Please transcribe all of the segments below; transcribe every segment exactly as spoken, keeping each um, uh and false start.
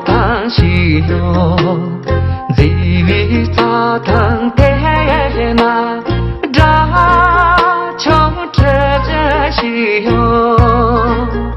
དང་ཞིག་ཡོད། མཛེས་པའི་རྩྭ་ཐང་དེ་ན་དགྲ་བཅོམ་ཁྲི་བརྒྱ་ཞིག་ཡོད།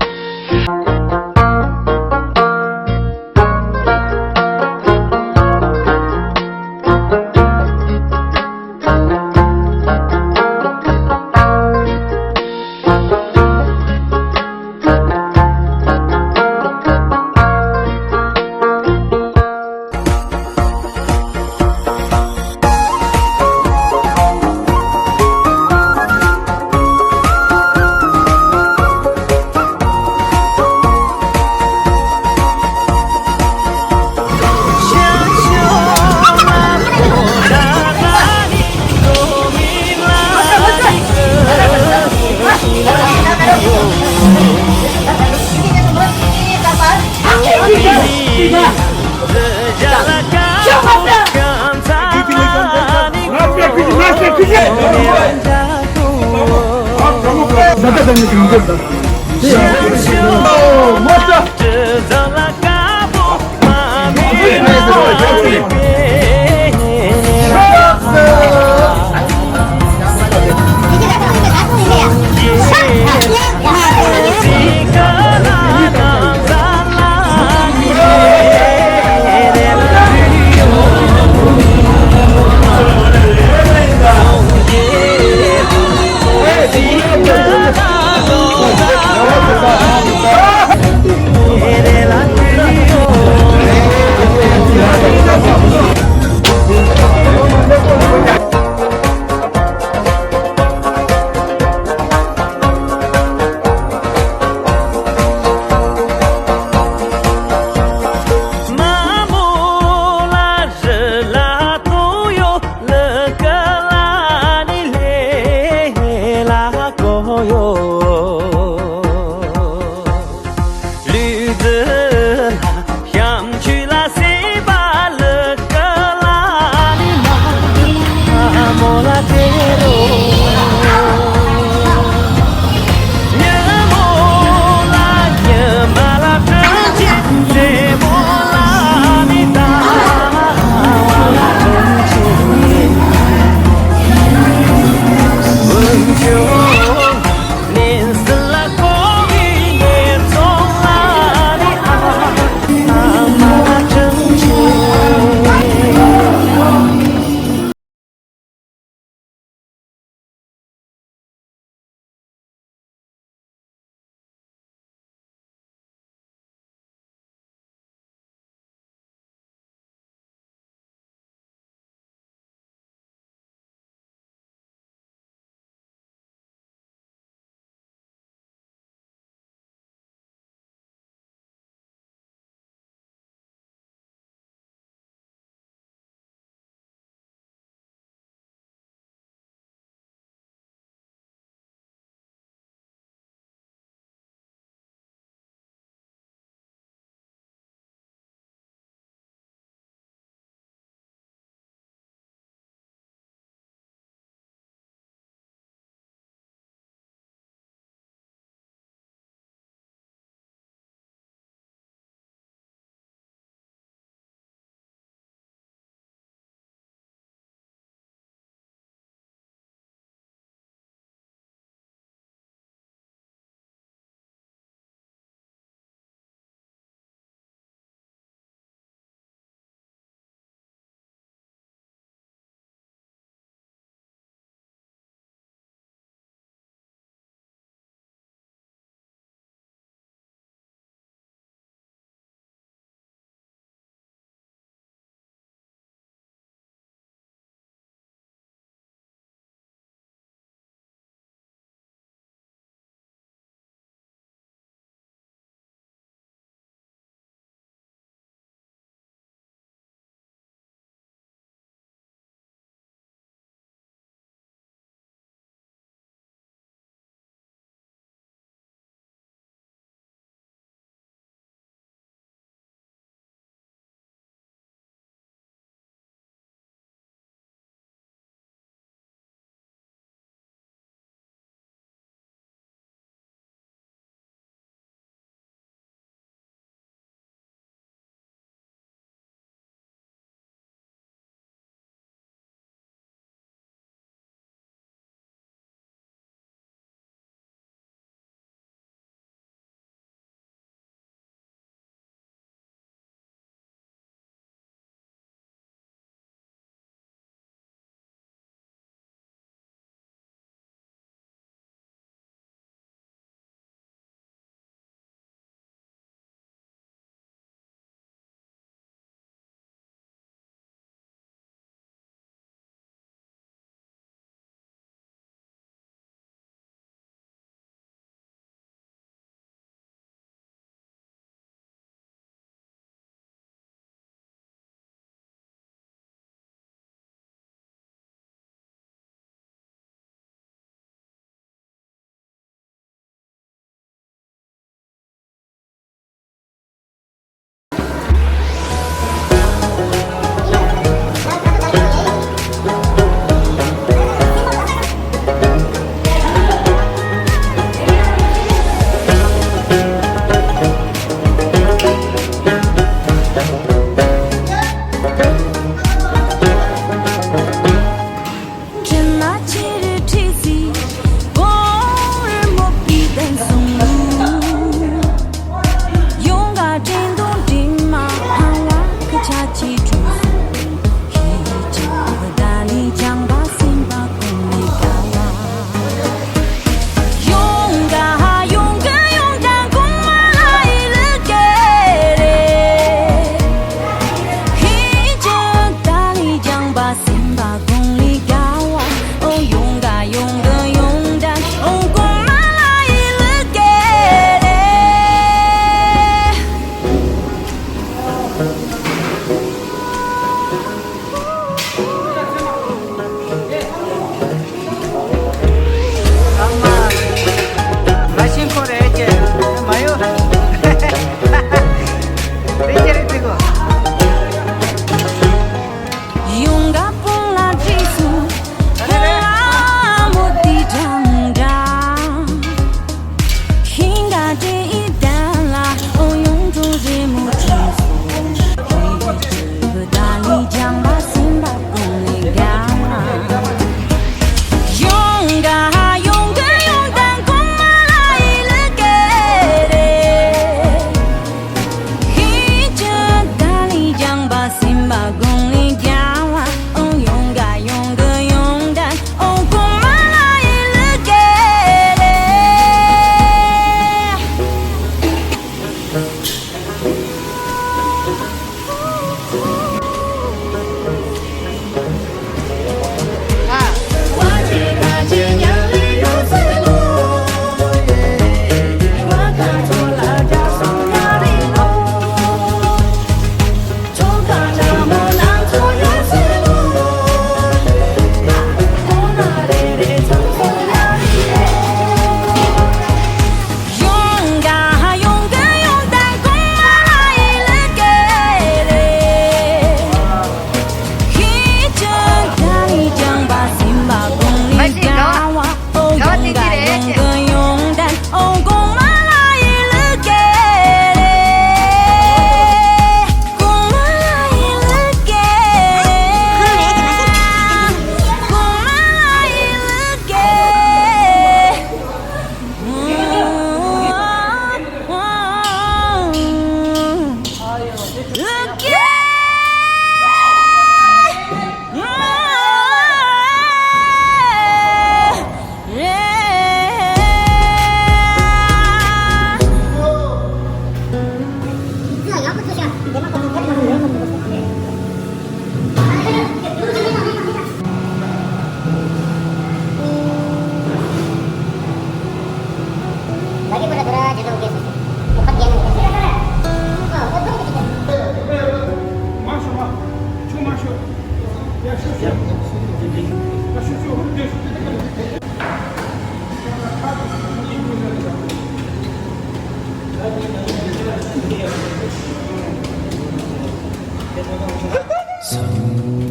སངས་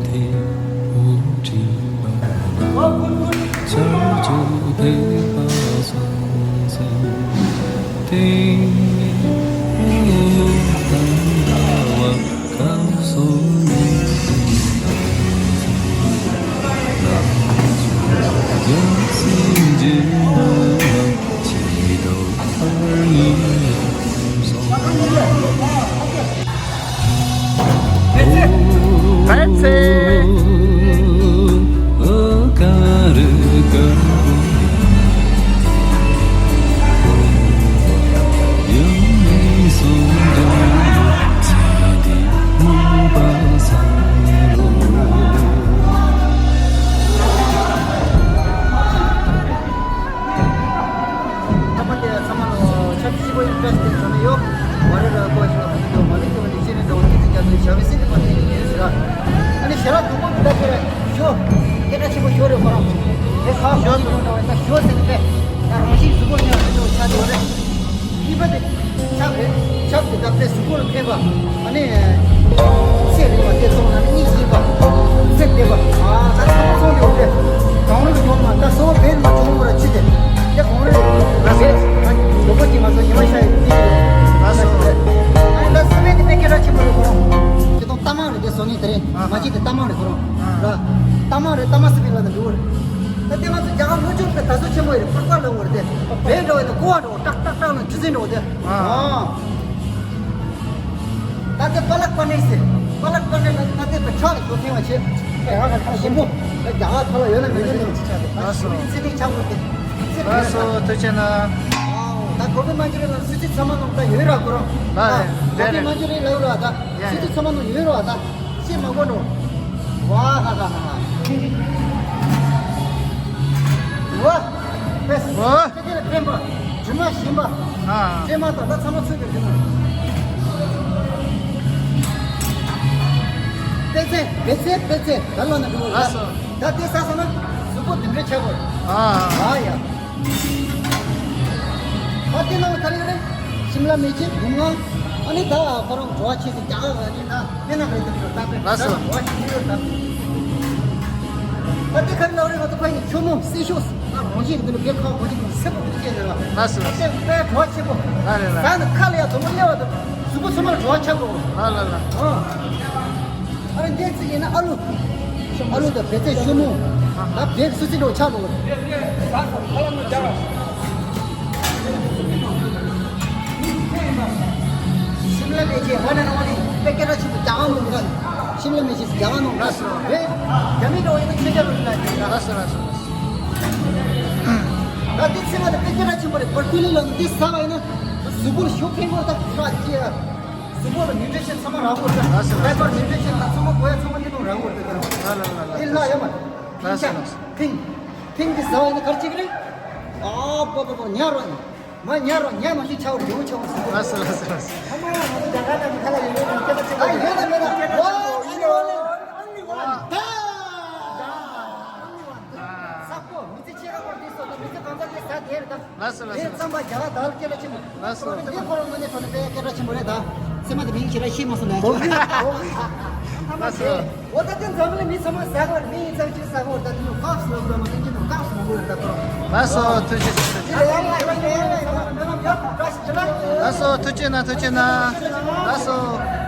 རྒྱས་འོད་འདྲེས་པ་ལ། ཕྱོགས་བཅུ་ཕེབས་པ་སངས་རྒྱས་དེ། དམ་པ་བ་སྐལ་བཟང་ཉིད། ཡང་སྲིད་འབྱེད་མ་ཆེ་དོ། ཚང་མ་དེ་ཚང་མ་ལོ་ཆབ་སྲིད་པོ་ཡིན་པ་ཞིག་དེ་ཚང་མ་ཡོད། མ་རེད་ར་ཀོ་ཞིག་ལ་ཁ་ཚིག་དུ་མ་ལུས་ཀྱི་བ་ནི་ཤེས་ནས་འདྲ་བོ་ཏི་ཏི་རྒྱ་མཚོའི་ཞབས་པའི་སྲིད་དུ་མ་ཐུག་ཡིན་ཟེར་ར། ཨ་ནི་ཞེ་ར་དུ་མོ་འདི་ལྟ་ཁྱེར་ཤོ་སྐད་གྲགས་ཆེན་པོ་ཤོ་རེད་ཁོ་རང་། དེ་ཁ་ཤོ་ཡིན་ནོ་འདྲ་བ་ད་ཤོ་ཟེར་ནས་པས་ད་རང་བཞིན་གཟུགས་པོ་ནས་འདྲ་བོ་ཆགས་འདུག་རེད། གཉིས་པ་དེ་ཆབ་རེད། ཆབ་དེ་ད་པས་གཟུགས་པོ་ལ་ཕན་པ། ཨ་ནི་ཚེ་རིང་བ་དེ་སོང་ན་ནི་གཉིད་སྐྱིད་པ། ཚེ་བདེ་བ། ཨ་ད་ཚང་མ་སོང་དེ་འོ་དེ། གངས་རི་གི་ཡོང་མ་ད་གསོ་བ་བེད་མ་བྱུང་བར་ཕྱི་དེ། དེ་གངས་རི་རེད། ལོ་པོ་གྱི་ང་ཚོ་ཉི་མ་ཤར་ཡི་དེ་རེད། ཨ་ནི་ད་སི་པན་དེ་དཔེ་སྐད་གྲགས་ཆེན་པོ་རེད་ཁོ་རང་། ཁྱེད་དང་རྟ་མང་རེད་དེ་བཟོ་ནི་དེ་རེད། མ་གཅིག་དེ་རྟ་མང་རེད་ཁོ་རང་ར། རྟ་མང་རེད། རྟ་མང་སི་པན་ལ་ད་འགྲོ་རེད། ད་དེ་ང་ཚོ་རྒྱ་གར་ལྷོ་ཕྱོགས་དེ་ད་གཟོད་ཆེན་པོ་ཡོད་རེད། ཕུར་པ་ལ་འོ་རེད་དེ། བེད་འགྲོ་བའི་དེ་ཀོ་བ་འགྲོ་ཏག་ཏག་ཏག་ལ་ཆུ་ཚན་འགྲོ་དེ། ཨ། ད་དེ་པ་ལག་པ་ནེ་སི། པ་ལག་པ་ནེ་ལ་ད་དེ་པའི་ཁྲག་ལ་ཞོ་ཐེངས་བ་བྱེད། རྒྱ་གར་ཁྲག་ཞིམ་པོ། ད་རྒྱ་གར་ཐོག་ལ་ཡོད་ན་མི་ཡོད་ནི་ཚིག་ཆགས་དེ། ད་ལགས་སོ། སི་པན་ཚེ་ཐིག་ཆགས་དགོས་དེ། ཚེ་ཐིག་ལགས་སོ། ཐུགས་རྗེ་གནང་། ད་གོ་པའི་མ་འཇུ་རེ་ལ་སུ་ཚིག་ཚང་མ་ནང་ད་ཡོད་ར་གོ་རང་། ལགས་རེད། གོ་པའི་མ་འཇུ་རེ་ལ་ཡོད་ར་ད། ཡ་སུ་ཚིག་ཚང་མ་ནང་ཡོད་ར་ད། ཤེས་མ་དགོས་འགྲོ། ཝ་ཧ་ཧ་ཧ་ཧ། ཝ། པེ་སི། ཝ། ཁྱེད་ཀྱི་ཕན་པ། རྒྱུ་མ་ཞིམ་པ། ཨ། ཀྲེ་མ་དང་ད་ཚང་མ་ཚོས་ཀྱི་རྒྱུ་མ། པེ་ཙེ་པེ་ཙེ་པེ་ཙེ་ད་ལོ་ན་འགྲོ་ལ་སོ། ལགས་སོ། ད་དེ་ས་ས་ན་གཟུགས་པོ་དེ་འདྲ་ཆགས་དགོས། ཨ། ཨ་ཡ། ཨ་དེ་ནང་ལ་ག་རེ་རེད། ཤིམ་ལ་མིར་ཅི། སྦུང་ང་། ཨ་ནི་ད་ཁོ་རང་བྲོ་བ་ཆེ་ཞིང་རྒྱ་གར་ཨ་ནི་ད་དེ་ན་རེད་དེ་ད་དེ་ལགས་སོ། ད་བྲོ་བ་ཆེ་ཡོད་ད། ད་དེ་ག་རེ་ལབ་རེད། ང་ཚོ་ཕ་ཡི་ཁྱོད་མོ་སེ་ཤོག་ད་རང་བཞིན་འདི་ལ་བེ་ཁ་བོ་ཅིག་སེ་པོ་ཅིག་བྱས་ཟེར་བ། ལགས་སོ། ད་དེ་དཔེ་བྲོ་བ་ཆེ་པོ། ལགས་རེད་ལགས། ད་ནི་ཁ་ལ་ཡ་དུ་མོ་སླེབས་བ་དང་གཟུགས་པོ་ཚང་མ་ལ་བྲོ་བ་ཆགས་དགོས། ལགས་ལགས་ལགས། ཨ། ཨ་རེ་འདི་ཚིག་ཡིན་ན་ཨ་ལུ། ཨ་ལུ་དང་བེ་ཙེ་ཤོ་མོ། ད་བེ་སུ་ཚིག་འགྲོ་ཆགས་འགྲོ། ཤིམ་ལ་མིར་ཅི་ཧ་ན་ན་ཝ་ནི་དཔེ་སྐད་གྲགས་ཆེན་པོ་རྒྱ་གར་ནང་འདུག་ག་ཤིམ་ལ་མིར་ཅི་རྒྱ་གར་ནང་འདུག་ག་བེ་རྒྱ་མི་འགྲོ་ཡིན་ན་ཁྱོད་རྒྱ་རུ་ལ་འདུག་ག་ལགས་སོ་ལགས་སོ། ད་འདི་ཚིག་ལ་དཔེ་སྐད་གྲགས་ཆེན་པོ་རེད། བར་ཏི་ལི་ལ་འདི་ཟ་བ་ཡིན་ན་གཟུགས་པོར་ཤུགས་ཕན་པོ་ད་ཁྲག་སྐྱེ། གཟུགས་པོ་ལ་ནིའུ་ཊི་རི་ཤན་ཚང་མ་རག་གོ་ད། ལགས་སོ་ལགས་སོ། ཕའི་བར་ནིའུ་ཊི་རི་ཤན་ད་ཚང་མ་གོ་ཡ་ཚང་མ་འདི་དང་རག་གོ་ད། ལགས་ལགས་ལགས་ལགས། འདི་ལ་ཡ་མ། ལགས་སོ་ལགས་སོ། ཐིང་། ཐིང་འདི་ཟ་བ་ཡིན་ན་གར་ཅིག་རེད། ཨ་པོ་པོ་པོ་ཉ་རོ་ཡིན། མ་ཉ་རོ་ཉ་མ་ཤི་ཆའོ་རེ་ཡོ་ཆའོ་སུ་གོ། ལགས་སོ་ལགས་སོ་ལགས་སོ། ཨ་མ་ང་ཚོ་རྒྱ་གར་ལ་མི་ཁ་ལ་ཡོད་ཡོད་ནས་སྐད་ཆ་ཆེ་གོ། ཨ་ཡོད་ན་མེད་ན། ཝ་ཨ་ནི་ཝ་ལེ། ཨ་ནི་ཝ་ལེ། ད། ད། ཨ། ས་ཀོ་མི་ཚེ་ཕྱེད་ཀ་སྐོར་དེ་སོ་ད་མི་ཚེ་གང་ཚ་དེ་ས་དེར་ད། ལགས་སོ་ལགས་སོ། དེ་ཙམ་པ་རྒྱ་གར་དར་སྐད་ལ་ཆེན་པོ། ལགས་སོ། དེ་ཁོ་རང་ངོས་ནས་ཐོག་ནས་དཔེ་སྐད་གྲགས་ཆེན་པོ་རེད་ད། སེམས་མ་དེ་མིང་ཞེ་དྲག་ཤེས་མ་སོང་ལ། ལགས་སོ། འོ་ད་དེ་འཛམ་གླིང་མི་ཚང་མ་ཟ་དགོས་རེད། མི་ཡིན་ཙང་ཅི་ཟ་དགོས་རེད། ད་དེ་ནི་ཀག་སི་ལོག་ད་མ་དེ་ཅི་ནི་ཀག་སི་མ་དགོས་རེད་ད་ཁོ་རང་། ལགས་སོ་ཐུགས་རྗེ་ཆེ་ཐུགས་རྗེ་ཆེ། ལགས་སོ་ཐུགས་རྗེ་གནང་ཐུགས་རྗེ་གནང་། ལགས་སོ།